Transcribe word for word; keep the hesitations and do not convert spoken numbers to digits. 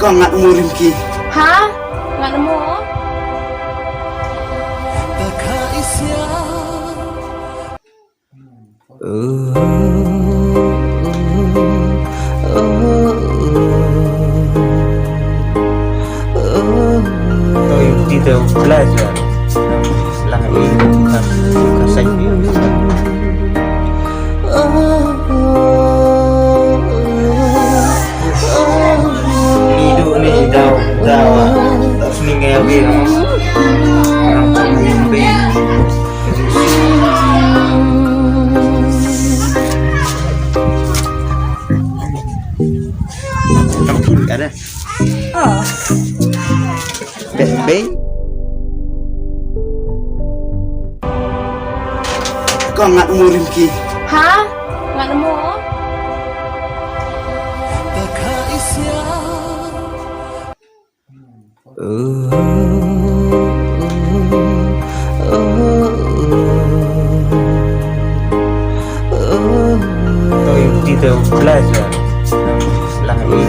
Ngat murim ki. Ha? Ngat mo? Oi, di da u pleasure. Lang i, ka, ka sai ni. Ni du ni daw, daw, ah. Ni ngai wi, ah. Orang chong wi, wi. Kam pin ka da. Be, be. Ko ngat murim ki. Ha? Ngat mo? Oi, di da u pleasure. Lang i,